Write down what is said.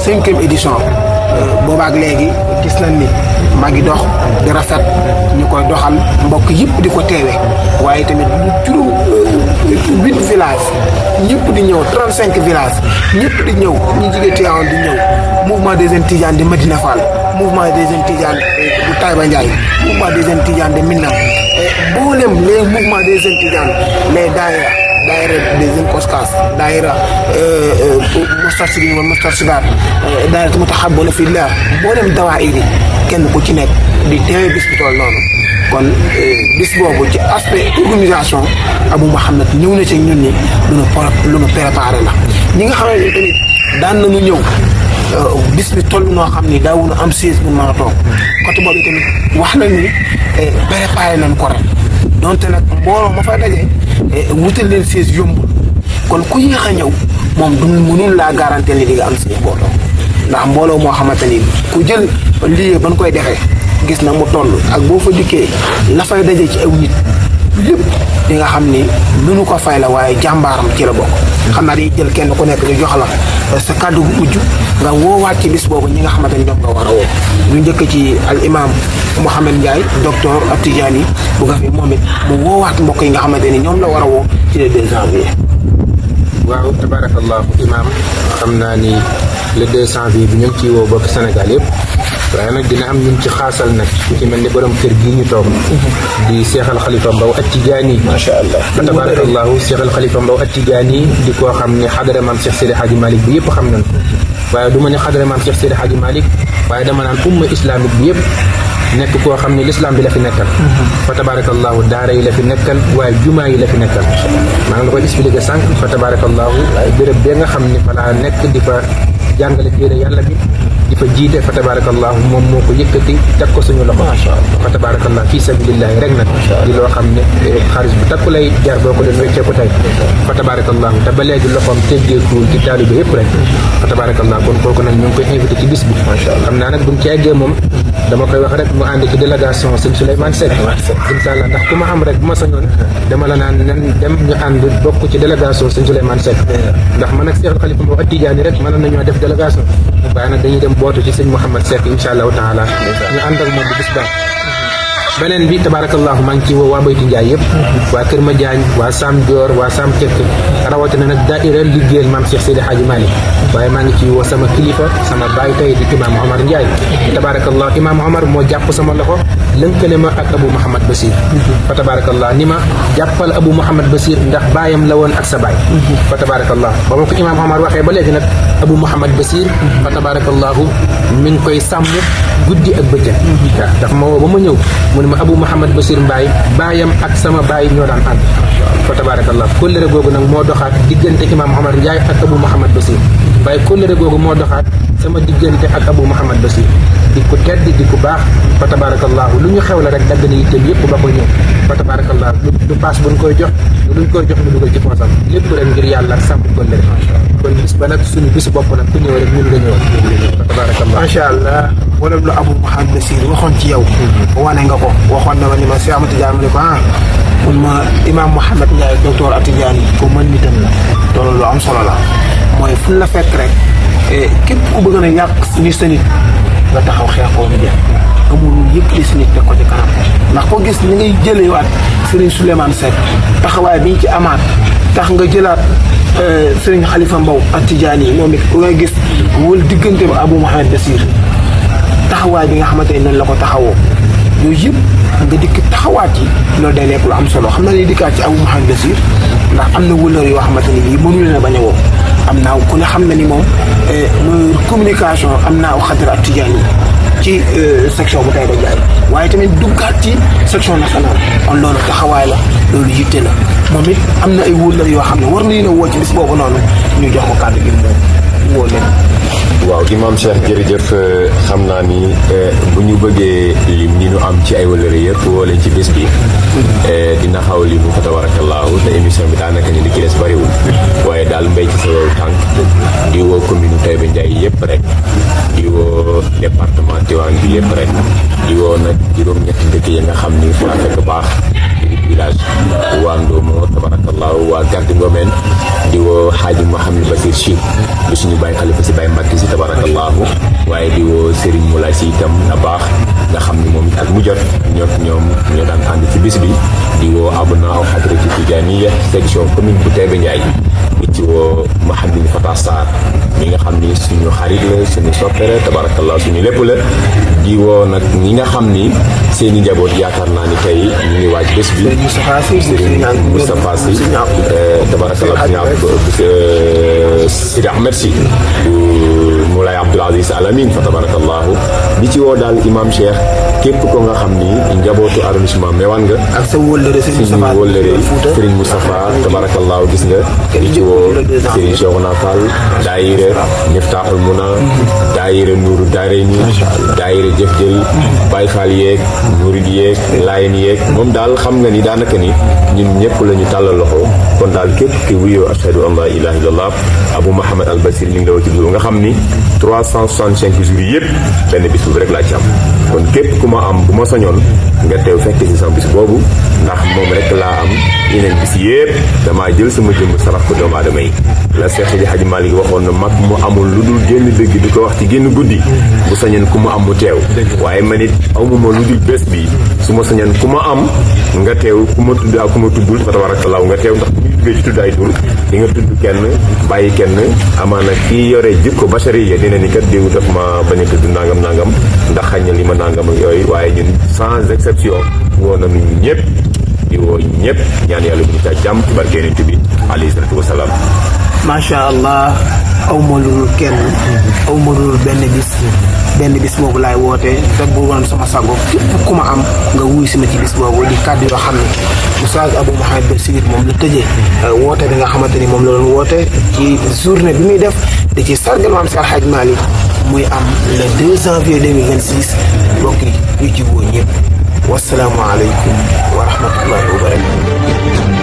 cinquième édition boobaak léegi gis nañ ni maa ngi dox di rafet ñu koy doxal mbokk yëpp di ko teewe waaye tamit lu juróom 8 villages ñëpp di ñëw 35 villages ñëpp di ñëw ñu jigee Tivaouane di ñëw mouvement des jeunes Tidianes de Medina Fall mouvement des jeunes Tidianes bu Taïba Ndiaye mouvement des jeunes Tidianes de Minam mboolem les mouvements des jeunes Tidianes les daayira des jeunes Koskas daayira Moustarchidine wala Moustarchidaat daayira Mutahabbouna fillah mboolem dawaayir yi kenn ku ci nekk di teewe bis bi tool noonu kon bis boobu ci aspect organisation Abou Mouhamed ñëw na ci ñun ñi lu nu préparé la ñi nga xam ne tamit daan nañu ñëw bis bi toll noo xam ni daawuñu am siège bu mën a toog côté boobu tamit wax nañ ni préparé nañ ko ren donte nag mbooloo ma fa daje wutal leen siège yombul kon ku yéex a ñëw moom du mënul laa garanté ni di nga am siège boo toog ndax mbooloo moo xamante ni ku jël lii ban koy defee gis na mu toll ak boo fa dikkee la fay daje ci aw nit lépp di nga xam ni mënu ko fay la waaye jàmbaaram ci la bokk. xam naa di jël kenn ku nekk ñu jox la sa kàddu gu mujj nga woowaat ci bis boobu ñi nga xamante ni ñoom nga war a woo ñu njëkk ci al imam Mouhamed Ndiaye docteur At-Tidjani bu nga fi moom it mu woowaat mbokk yi nga xamante ni ñoom la war a woo ci le 2 janvier. waaw tabarakallahu imam xam naa ni le 2 janvier bi ñu ngi ciy woo bokk Sénégal yëpp waaye nag dina am ñun ci xaasal nag ci mel ni borom kër gii ñu toog di Seexal Xalifa Mbaw At-Tidjani macha allah fa tabarakallahu Seexal Xalifa Mbaw At-Tidjani di koo xam ne xadara maam Cheikh Seydi Hadji Malick bi yëpp xam nañ waaye du ma ne xadara maam Cheikh Seydi Hadji Malick waaye dama naan umma islamique bi yëpp nekk koo xam ne l'islam bi la fi nekkal fa tabarakallahu daara yi la fi nekkal waaye jumaa yi la fi nekkal maa ngi la koy expliqué sànq fa tabarakallahu béréb bee nga xam ne fa laa nekk di fa jàngale téere yàlla bi di fa jiite fa tabarakallahu moom moo ko yëkkati teg ko suñu loxo macha allah fa tabarakallahu fii sabilillahi rek nag di loo xam ne xaalis bu takku lay jar boo ko doon weccee ko tey fa tabarakallahu te ba léegi loxoom teggeekuwul ci taalibe yëpp rek fa tabarakallahu kon kooku nag ñu ngi koy invité ci bis bi macha allah xam naa nag buñ ci eggee moom dama koy wax rek mu ànd ci délégation sëñ Souleymane Seck incha allah ndax ku ma am rek bu ma sañoon dama la naan nan dem ñu ànd bokk ci délégation sëñ Souleymane Seck ndax man ak Seexal Xalifa Mbaw At-Tidjani rek mën nañoo def délégation waaye nag dañuy dem bootu ci sëñ Mouhamed Seck incha allahu taala ñu ànd ak moom bi bis ba beneen bi tabarakallahu maa ngi ci woo waa Bayti Ndiaye yëpp waa Kër Madiagne waa Sam Dior waa Sam Kekk rawatina nag daaira liggéeyal maam Cheikh Seydi Hadji Malick waaye maa ngi ci woo sama kilifa sama baay tey di imam Omar Ndiaye tabarakallahu imam Omar moo jàpp sama loxo lënkale ma ak Abou Mouhamed Bassir fa tabarakallah ni ma jàppal Abou Mouhamed Bassir ndax baayam la woon ak sa baay fa tabarakallah ba ma ko imam Omar waxee ba léegi nag Abou Mouhamed Bassir fa tabarakallahu mi ngi koy sàmm guddi ak bëccëg waaw daf ma woo ba ma ñëw mu ne ma Abou Mouhamed Bassir Mbaye baayam ak sama baay ñoo daan ànd fa tabarakallah kóllëre googu nag moo doxaat diggante imam Omar Ndiaye ak Abou Mouhamed Bassir waaye kóllëre googu moo doxaat sama diggante ak Abou Mouhamed Bassir di ko tedd di ko baax fa tabarakallahu lu ñu xew la rek dagg na yitteem yëpp ba ko ñëw fa tabarakallahu du paas buñ koy jox luñ koy jox mu dugal ci poosam lépp rek ngir yàlla ak sàmm kóllëre kon bis ba nag suñu bisu bopp nag ku ñëw rek ñun nga ñëwal fa tabarakallahu macha allah wala lu Abou Mouhamed Bassir waxoon ci yow wane nga ko waxoon na ma ni ma si Ahmad Tidiane ma ne ko mun ma imam Mouhamed Ndiaye docteur At-Tidjani ko mën nitam la loolu lu am solo la mooy fu la fekk rek képp ku bëgg na yàq ni sa nit nga taxaw xeexoo ni jeex amul yëkkati si nit teg ko ci kanam ndax ko gis ni ngay jëlewaat Serigne Souleymane Seck taxawaay bi ñu ci amaat tax nga jëlaat Serigne Khalifa Mbaw At-Tidjani moom it ku ngay gis wala diggante ba Abou Mouhamed Bassir taxawaay bi nga xamante ne noonu la ko taxawoo yooyu yëpp nga dikk taxawaat yi loolu day nekk lu am solo xam na ni dikkaat ci Abou Mouhamed Bassir ndax am na wëllër yoo xamante ni bii mënu leen a bañ a woo am naa ku ne xam na ni moom communication am naa aw xadra At-Tidjani ci section bu Taïba Ndiaye waaye tamit duggaat ci section nationale kon loolu taxawaay la loolu yitte la moom it am na ay wëllër yoo xam ne war nañu ne woo ci bis boobu noonu ñu jox ko kàddu gi mu woo leen. waaw imam Cheikh jërëjëf xam naa ni bu ñu bëggee lim ni ñu am ci ay wëllëre yëpp woo leen ci bés bi dina xaw li mu fa tabarakallahu te émission bi daanaka ni li ci des bariwul waaye daal mbéy ci sa wow tànk di woo commune Taïba Ndiaye yëpp rek di woo département Tivaouane bi yëpp rek di woo nag juróom-ñetti dëkk yi nga xam ni fa fekk baax village waa Ndomo tabarakallahu waa Gardi Ngomeen di woo Xaaji Mouhamed Basir Chi di suñu bàyyi xalifa si Baye Mbacke si tabarakallahu waaye di woo Serigne Moulay si itam na baax nga xam ni moom it ak mu jot ñoom ñoo daan ànd ci bis bi di woo abnaa hadrati Tijaaniya section commune bu Taïba Ndiaye di ci woo Mouhamed Fatah Sarr mi nga xam ni suñu xarit la suñu soppere tabarakallahu suñu lépp la di woo nag ñi nga xam ni seeni njaboot yaakaar naa ni tey ñu ngi waaj bés bi Serigne Moustapha Sy tabarakallahu Sidi Ahmed Sy Moulay Abdoul Aziz Al Amin fa tabarakallahu di ci woo daal imam Cheikh képp ko nga xam ni njabootu arrondissement Mewane nga ak sa wóllëre Serigne Moustapha tabarakallahu gis nga di ci woo Serigne Cheikhouna Fall daayira Miftahul Muna daayira Nuuru Daarayni daayira Jëf Jël Baye Fall yeeg Murid yeeg Layen yeeg moom daal xam nga ni daanaka ni ñun ñëpp la ñu tàllal loxo kon daal képp ki wuyoo ashhadu an la ilaha illallah Abou Mouhamed Al Basir li nga la ci dul nga xam ni 365 jours yi yëpp benn bis bu rek laa ci am kon képp ku ma am bu ma sañoon nga teew fekk ci sama bis boobu ndax moom rek laa am yeneen bis yëpp damaa jël sama jëmm sarax ko doomu aadama yi la Seex Seydi Hadji Malick waxoon na mag mu amul lu dul génn dëgg di ko wax ci génn guddi bu sañoon ku ma am mu teew waaye man it amuma lu dul bés bi su ma sañoon ku ma am nga teew ku ma tudd ak ku ma tuddul fa tabarakallahu nga teew ndax bu ñu ci tudd ay tur di nga tudd kenn bàyyi kenn amaana kii yore jikko bachari ya dina ni kat déewu daf ma bañ a tudd nangam ndax xañ na li ma nangam ak yooyu waaye ñun sans exception woo nañu ñëpp di woo ñëpp ñaan yàlla bu ñu taa jàmm ci barke Yonent bi alayhi salaatu wasalaam. macha allah aw ma lu dul kenn aw ma lu dul benn bis boobu laay woote te bu woon sama sago képp ku ma am nga wuy si ma ci bis boobu di kàddu yoo xam ne Oustaz Abou Mouhamed Basir moom la tëjee woote bi nga xamante ni moom la doon woote ci journée bi muy def di ci sargal maam si Alhaji Malick muy am le 2 janvier 2026 mbokk yi ñu ci woo ñëpp wasalaamualeykum wa rahmatullahi wa barakatuh